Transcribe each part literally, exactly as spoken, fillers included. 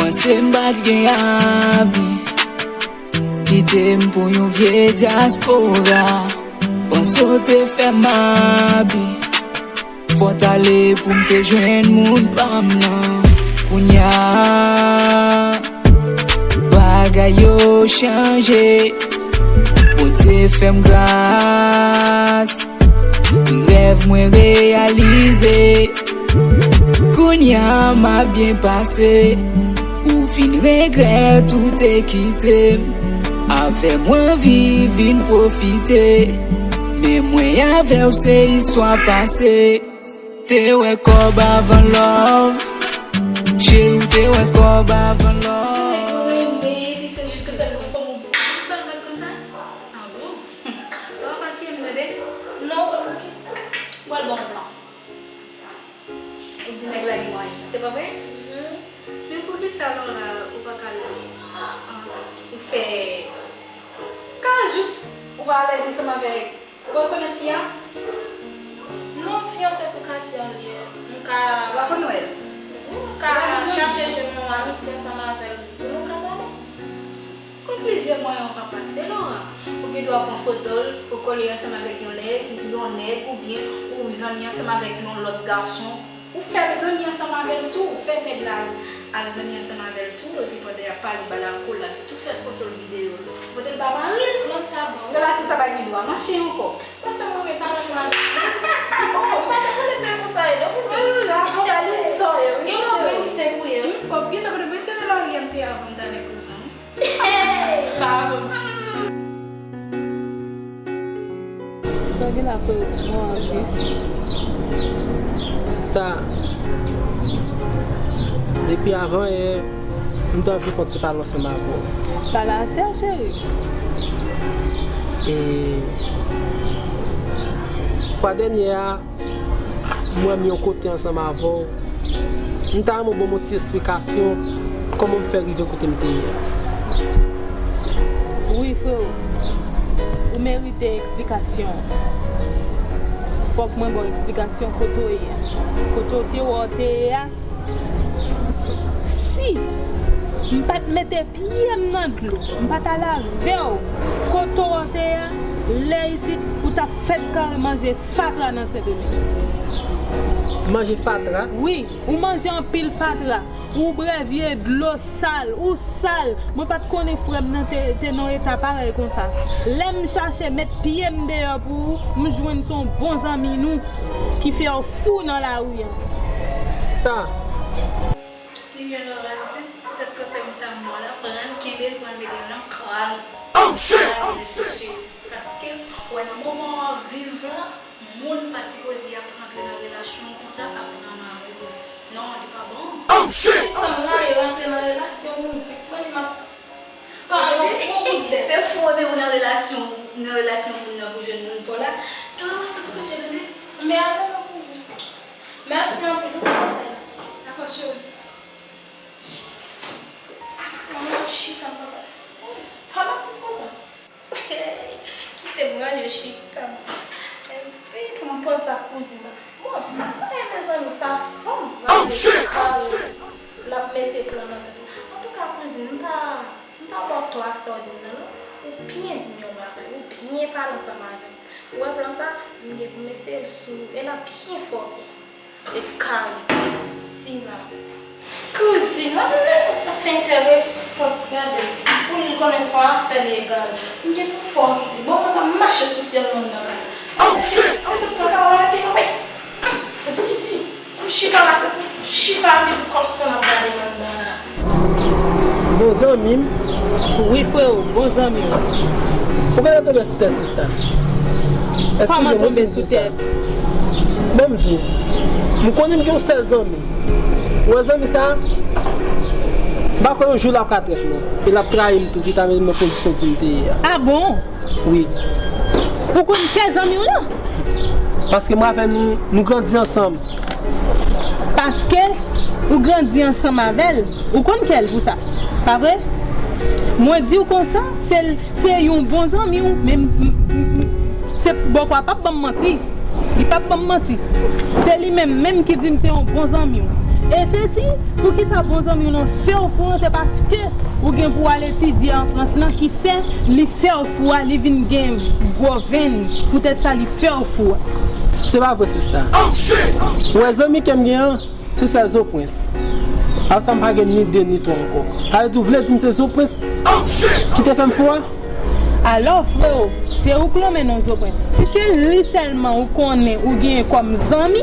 Panse m pa t gen avni. Kite m pou yon vye dyaspora. Panse w te fè m abi. Fò w t ale pou m te jwenn moun pa m nan. Kounya, bagay yo chanje. Bondye fè m gras. Rèv mwen reyalize. Kounya m ap byen pase. Ou vin regrèt ou te kite m. Avè mwen viv vin pwofite. Men mwen avè w se istwa pase. Te wè kòb avan love. Cheri, w te wè kòb avan love. Mwen renmen, se jis ke sèlman fò m jis pa mal konsa. Ah bon? Ou pa pati m tande? Non, poukisa? Ou al bon plan. Ou di nèg la gen mwayen, se pa vre? Mhm. Men poukisa Laura ou pa ka, ah, ou fè, ka jis ou pa alèz ansanm avèk, ou rekonèt fi a? Non, fiyanse sou katye an li ye. M ka, ou pa konn wè l? Wi, m ka chache jwenn yon amitye ansanm avè l. Tou nou ka pale. Gen plizyè mwayen ou ka pase, Laura. Ou gen dwa pran foto l, ou kole ansanm avèk yon nèg, yon nèg, oubyen ou zanmi ansanm avèk yon lòt gason. Ou fè zanmi ansanm avè l tou, ou fè nèg la al zanmi ansanm avè l tou, epi pandan y ap pale, ba l akolad, tou fè foto l, videyo l. Pote l ba mari l. Plan sa bon. Relasyon sa pa gen dwa mache ankò. Sa fè mwen renmen pale ansanm avè l. Ou pa te konnen se konsa e non, kouzen. Oh la, ou ba li sòyè, wi. Gen yon grenn sèk ou ye, wi. Kòm gen tan kote mwen se Lauriane te avan m t avèk kouzen. Hey, pa bon. Sa gen la frè, mwen anplis. Sista, depi avan yè, m t anvi fè yon ti pale ansanm avè w. Pale asè, cheri. E fwa dènyè a, m wè m yon kote ansanm avè w. M ta renmen w ban m yon ti esplikasyon kòman m fè rive kote m te ye a. Wi, freo. Ou merite esplikasyon. Fòk mwen ba w esplikasyon kote w ye a. Kote w te wè w te ye a. Si m pa t mete pye m nan dlo, m pa t al avè w kote w te ye a, lè isit, ou t ap fèk kare manje fatra nan Sendomeng. Manje fatra? Wi, ou manje anpil fatra. Ou bwè vye dlo sal, ou sal. Mwen pa t konnen frè m nan te, te nan yon eta parèy konsa. Lè m chache met pye m deyò pou ou, m jwenn se yon bon zanmi nou ki fè w fou nan lari a. Sista. Li gen lòrèl di, ti tèt konsèy misye a mò la, pran l, kenbe l, pran l mete l nan kral. Oh, shit! Pral reflechi. Paske, wè, nan moman w ap viv la, moun pa sipoze ap rantre nan relasyon w konsa, ap pran mari w. Non, li pa bon. Oh, shit! Ti fanm la, yo rantre nan relasyon moun, vit mwen, li m ap, pa yon bon kout bèt. Se fou, men ou nan relasyon, nan relasyon moun nan pou jwenn moun pa w la. Nan, nan, fò ti kouche, tande. Men apre, non, kouzin. Mèsi anpil, ou konn sa. Dakò, cheri. Mwen chita, papa. Sa pa ti konsa. Kite m rale chita. Epi pou m panse ak kouzin nan. Bon, sa, sa e mezanmi, sa fanm. Oh, shit! L ap mete plan nan tèt ou. Antouka, kouzin, m pa, m pa ba w tò ak sa w di m nan, non. Ou byen di m yon bagay, ou byen pale ansanm avè m. Ou wè plan sa, m gen pou m eseye l sou ou, e l ap byen fòme. E kay, sila. Kouzin, w ap fè enteresan, gade. Pou li konnen se yon afè legal. M gen pou fò li. Bon, mwen ka mache sou fyèl moun nan kay. Oh, shit! Se tout mwen ka wè ki mwen. Zizi, m chita la, se pou chita vin kòb sou n ap gade anndan la. Bon zanmi m. Wi, freo, bon zanmi m. Ou genlè tonbe sou tèt sista. Kòman tonbe sou tèt? Ban m di, m konnen m gen yon sèl zanmi. Ou wè zanmi sa, m pa kwè yon jou l ap ka trèt mwen. E l ap trayi m tou, ki ta mete m nan pozisyon di m te ye a. Ah bon? Wi. Ou konn kè zanmi w lan? Paske mwen avè nou, nou grandi ansanm. Paske ou grandi ansanm avè l, ou konn kè l pou sa. Pa vre? Mwen di w konsa, se l, se yon bon zanmi w, men m, m, m, m, se bòkò a p ap ban m manti. Li p ap ban m manti. Se li menm, menm ki di m se yon bon zanmi w. E se si, poukisa bon zanmi w nan fè w fou an, se paske ou gen pou w al etidye an Frans lan ki fè li fè w fou a, li vin gen gwo venn, poutèt sa li fè w fou a. Se pa vre, sista. Ou wè zanmi ke m gen an, se sèl Zo Prens. Apre sa, m pa gen ni de ni twa ankò. Sa vle di, w vle di m se Zo Prens ki te fè m fou a? Alò, freo, se ou k lonmen non Zo Prens. Si se li sèlman ou konnen ou genyen kòm zanmi,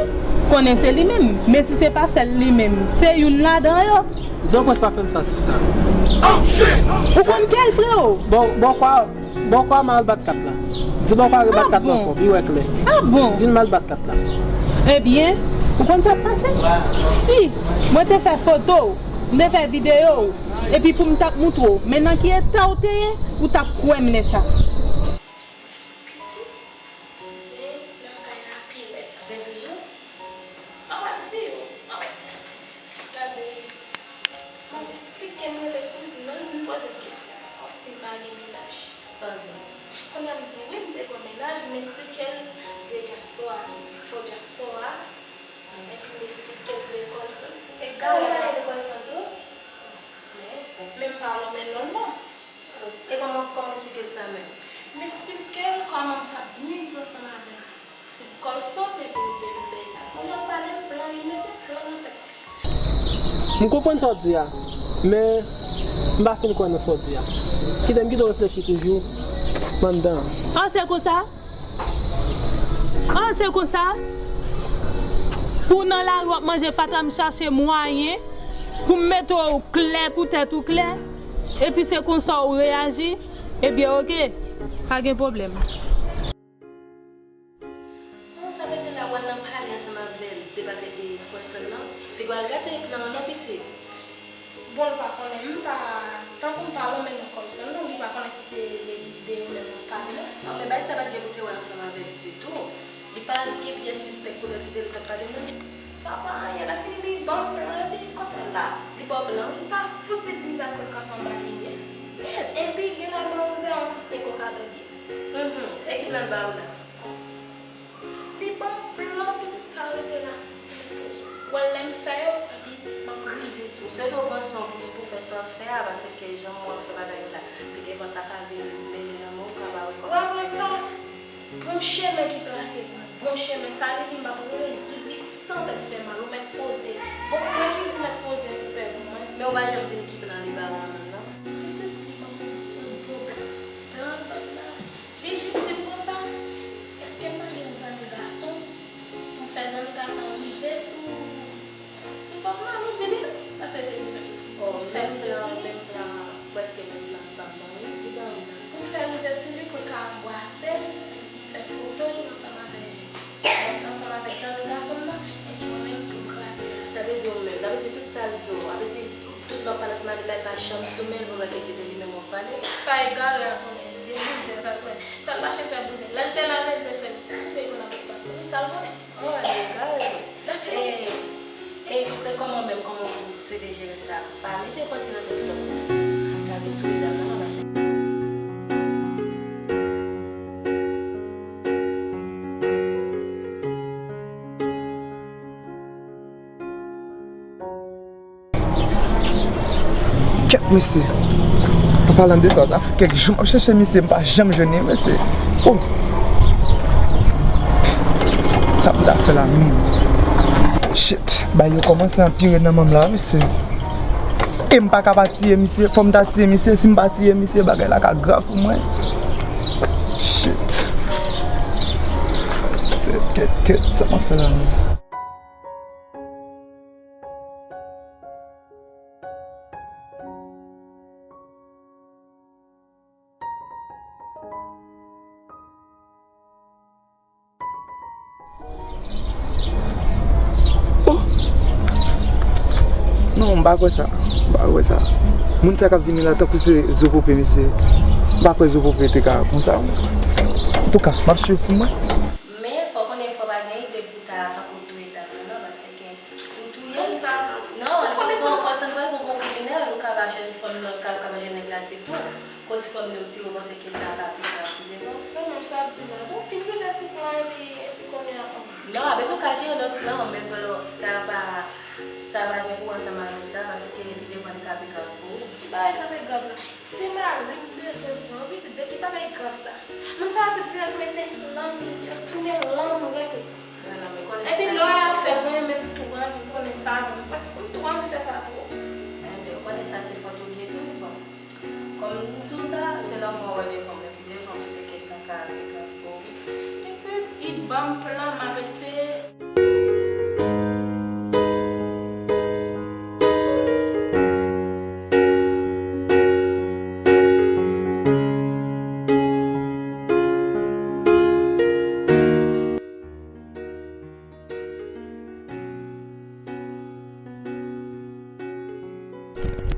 konnen se li menm. Men si se pa sèl li menm, se youn ladan yo. Zo Prens pa fè m sa, sista. Ou konn kè l, freo? Bon, bon, kwa, bon, kwa m al bat kat la. Di bon, kwa rebat kat la ankò, pi wè klè. Ah bon? Di l m al bat kat la. Ebyen, ou konn sa k pase? Si mwen te fè foto w, m te fè videyo w, epi pou m t ap moutre w, men nan ki eta w te ye, ou t ap kwè m lè sa. Pitit, zen lakay la pi rèd. Zen toujou? An w ap di w, an w ap gade, m ap esplike m rele kouzin nan, l vin poze m kesyon. Kòmsi m pa gen mennaj. Sa w di? Kounye a m di wi, m te gon mennaj, m esplike l de dyaspora, fo dyaspora, epi m esplike l de call center. E gade la de call center tou? Men m pa lonmen non l non. E kòman, kòman w esplike l sa menm? M esplike l kòman m t ap byen viv ansanm avè l. Ti call center pou l te vin bay la. Kounye a w pale m plan, li mete plan nan tèt li. M konprann sa w di a, men m pa fin kwè nan sa w di a. Kite m kite w reflechi toujou anndan an. Ah, se konsa? Ah, se konsa? Pou w nan lari w ap manje fatra, m chache mwayen pou m mete w klè pou tèt ou klè, epi se konsa w reyaji? Ebyen, oke, pa gen pwoblèm. Bon, sa vle di la w al nan pale ansanm avè l de bagay de Kòlsòn nan? Piga l gate plan an non, pitit. Bon, l pa konnen, m pa, tankou m pa lonmen non Kòlsòn non, li pa konnen si se de, de yo menm w ap pale non. Non, men bagay sa pa t gen pou te wè ansanm avè l ditou. Li pa gen pyès sispèk kote se de l t ap pale non. Sa pa anyen, lè fini li ban m plan, epi kote l la? Li ba w plan? Li pa fouti di m dakò l ka fè yon bagay. Yes. Epi gen la manzè yon senk o ka dòmi. Mhm. E ki plan l ba w la? Li ban m plan, pitit, sa rete la. Wè lè m fè yo, epi m ap rive sou. M swete w pran san w plis pou fè sa w ap fè a, paske jan w ap fè bagay yo la, pi devan sa ka vin mele nan men w, w ka pa wè kòman. Ou pa wè sa? Bon chemen ki trase pou mwen, bon chemen sa, li di m ap rezoud li san tèt fè mal, ou mèt poze. Bon, mwen ki di w mèt poze pou pè pou mwen. Men ou pa janm di m ki plan li ba ou an menm non. Pitit, li ban m yon bon plan. Plan l ban m la. Li jis di m konsa, èske m pa gen zanmi gason? M fè zanmi gason rive sou, sou fanm nan, li di li non, paske se li menm. Oh, m fè rive sou li. Menm plan, prèske menm plan m t ap ban li, li ban m nan. M fè rive sou li pou l ka anbrase m, m fè foto jouk ansanm avè, ansanm avèk zanmi gason m nan, epi mwen menm tou m kraze la. Sa vle di ou menm, sa vle di tout sa l di w, sa vle di tout lè w ap pale ansanm avè l la, li pa janm sou men l pou wè ke se de li menm w ap pale. Sa egare a konnen, vye bouzen, sa l konnen. Sa l mache fè bouzen. Lè l te lave l, se sèl koupe konn ap bat. Wi, sa l konnen. Oh, egare. Lè fini. E, e, e kòman w menm, kòman w swete jere sa? Pa mete panse nan tèt ou tankou w ka vin touye dam nan non, paske Kèt, mesye. An palan de sa, sa fè kèk jou m ap chèche misye, m pa janm jwenn li, mesye. Oh! Sa m ta fè la menm? Shit, bagay yo kòmanse anpire nan men m la, mesye. E m pa ka pa tiye misye, fò m ta tiye misye, si m pa tiye misye, bagay la ka grav pou mwen. Shit. Shit, kèt, kèt, sa m ap fè la menm? Oh! Non, m pa kwè sa. M pa kwè sa. Moun sa k ap vini la tankou se Zo Pope, mesye. M pa kwè Zo Pope te ka konsa. Antouka, m ap swiv pou mwen. Men, fò w konnen, fò w pa gen ide pou w ta tankou touye dam nan, non, paske si w touye l, non, li poko pran kòb sa, li poko pran kriminèl, ou ka pa jwenn fanm nan, ou ka, ou ka pa jwenn nèg la ditou. Koz fanm yo tire, ou panse ke sa ka pi grav pi devan? Non, non, sa ap di la. Bon, fin rive sou plan, epi, epi kounye a, oh. Non, apre tou, w ka jere lòt plan, men pou lò, sa pa, Sa pa gen pou ansanm avèk sa, paske devan li ka pi grav pou ou. Ki bagay k ap pi grav la? Se mari m bezwen pou mwen, pitit, de ki bagay grav sa? Moun sa yo tout vin ap tounen se lanm, yo tounen lanm, gade. Epi lè w ap fè mwen, men m tou anvi konnen sa, non. Paske m tou anvi fè sa tou. Enben, ou konnen sa se fòt ou li ye tou, bon. Kòm m di w sa, se lanmou w wè devan mwen, pi devan mwen se kesyon ka regle pou ou. Pitit, li ban m plan, m ap eseye.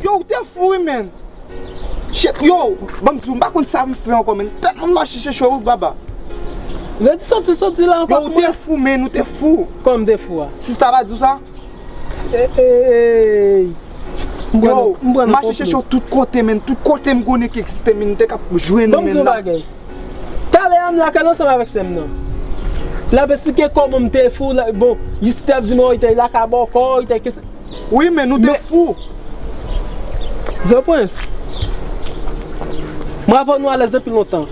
Yo, ou te fou, wi, menn. Shit, yo, ban m di w, m pa konn sa m fè ankò, menn. Tèlman m mache chèche w, wi, baba. Redi soti, soti la ankò pou mwen. Yo, ou te fou, menn, ou te fou. Kòman m te fou a? Sista pa di w sa? Ey, m pran, yo, m pran nan mache chèche w tout kote, menn. Tout kote m konnen ki egziste, menn, m te ka jwenn ou, menn, la. Ban m di w bagay. Talè a m lakay ansanm avèk sè m nan. L ap esplike kòman m te fou. Bon, li te ap di m, oh, li te lakay bòkò, li te ke... Wi, men nou te fou. Zo Prince, mwen avè w nou alèz depi lontan.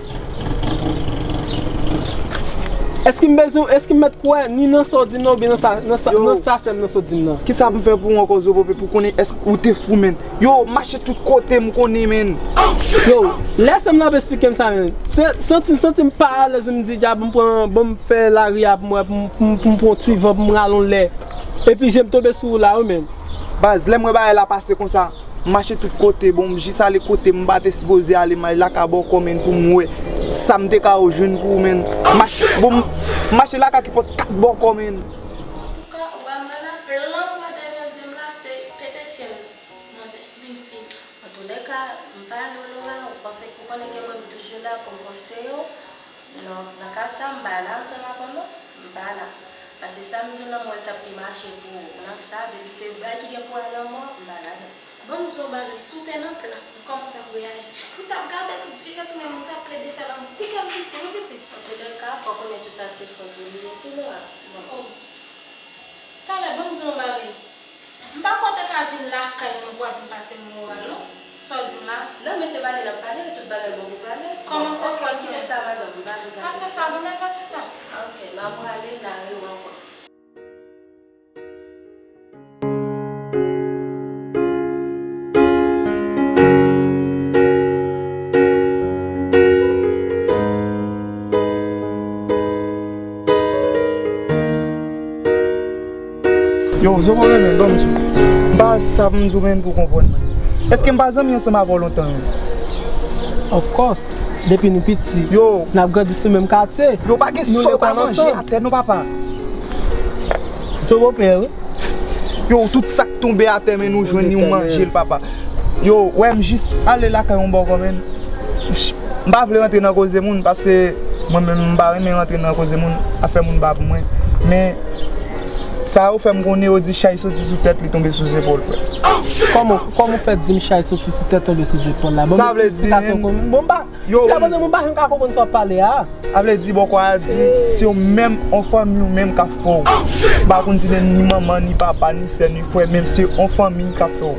Èske m bezwen, èske m mèt kwè ni nan sa w di m nan oubyen nan sa, nan sa, nan sa sè m nan sot di m nan? Kisa pou m fè pou ou ankò, Zo Pope, pou konnen èske ou te fou, menn? Yo, mache tout kote m konnen, menn. Yo, lè sè m nan ap esplike m sa, menn, se, santi m, santi m pa alèz, m di, dja, ban m pran, ban m fè lari a pou mwen, pou m, pou m, pou m pran ti van, pou m rale yon lè. Epi je m tonbe sou ou la, wi, menn. Baz, lè m wè bagay la pase konsa, m mache tout kote, bon, m jis ale kote m pa te sipoze ale, m al lakay bòkò, menn, pou m wè sa m te ka jwenn pou ou, menn. Mache, bon, m mache lakay ki pot kat bòkò, menn. Antouka, ou wè mwen la, plan mwen dèyè zye m la, se pete fyèl manzè, vin fin. Antoulèka, m pa ale w lontan, ou panse, ou konnen ke mwen m toujou la pou m konseye w. Non, nan ka sa, m pa la ansanm avè w non, m pa la. Paske sa m di w lan, mwen t ap pi mache pou ou. Nan sa, depi se bagay ki gen pou wè lanmò, m pa ladan. Ban m di w yon bagay, si w te nan plas mwen, kòman w t ap reyaji? M t ap gade tout vire tounen moun sa ap plede fè lanmou. Ti kè m piti, wi, pitit. Antoulèka, fò w konnen tou sa se fòt ou li ye tou la. Bon. Oh. Talè, ban m di w yon bagay. M pa kwè w te ka vin lakay mwen pou w ap vin pase m moral, non. Sa w di m la? Non, men se pale n ap pale, tout bagay bon pou pale. Kòman sa fè? Bon, ok, kite sa, madanm, m pa vin pa fè sa, non, men pa fè sa. Ok, m ap prale, n a rewè ankò. Yo, Zo Pope, menn, ban m di w. M pa sa pou m di w, menn, pou w konprann mwen. Èske m pa zanmi ansanm avè w lontan, menn? Of course. Depi nou piti, yo, n ap grandi sou menm katye. Yo, pa gen sa w pa manje atè non, papa. Zo Pope, wi. Yo, tout sa k tonbe atè, menn, ou jwenn li, ou manje l, papa. Yo, wè, m jis ale lakay yon bòkò, menn. M pa vle rantre nan koze moun, paske mwen menm, m pa renmen rantre nan koze moun, afè moun pa pou mwen. Men, sa yo fè m konnen, yo di chay soti sou tèt li, tonbe sou zepòl, frè. Kòman, kòman w fè di m chay soti sou tèt, tonbe sou zepòl la? Bon, sa vle di, menn, bon, m pa, yo, si la, bon, m pa janm ka konprann sa w ap pale a. Sa vle di, bòkò a di, se yon menm, yon fanmi, yon menm k ap fè w. M pa konn si se ni manman, ni papa, ni sè, ni frè, men se yon fanmi k ap fè w.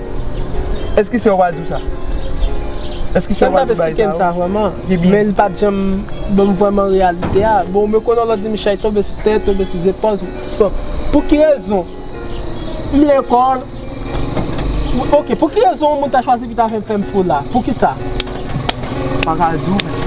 Èske sè w pa di w sa? Èske sè w pa di w bagay sa yo? Sa m t ap esplike m sa vrèman, men li pa t janm ban m vrèman reyalite a. Bon, men kounye a w di m chay tonbe sou tèt, tonbe sou zepòl. Bon, pou ki rezon? M lekòl. Ok, pou ki rezon yon moun ta chwazi pou ta fè m fè m fou la? Poukisa? M pa ka di w, men.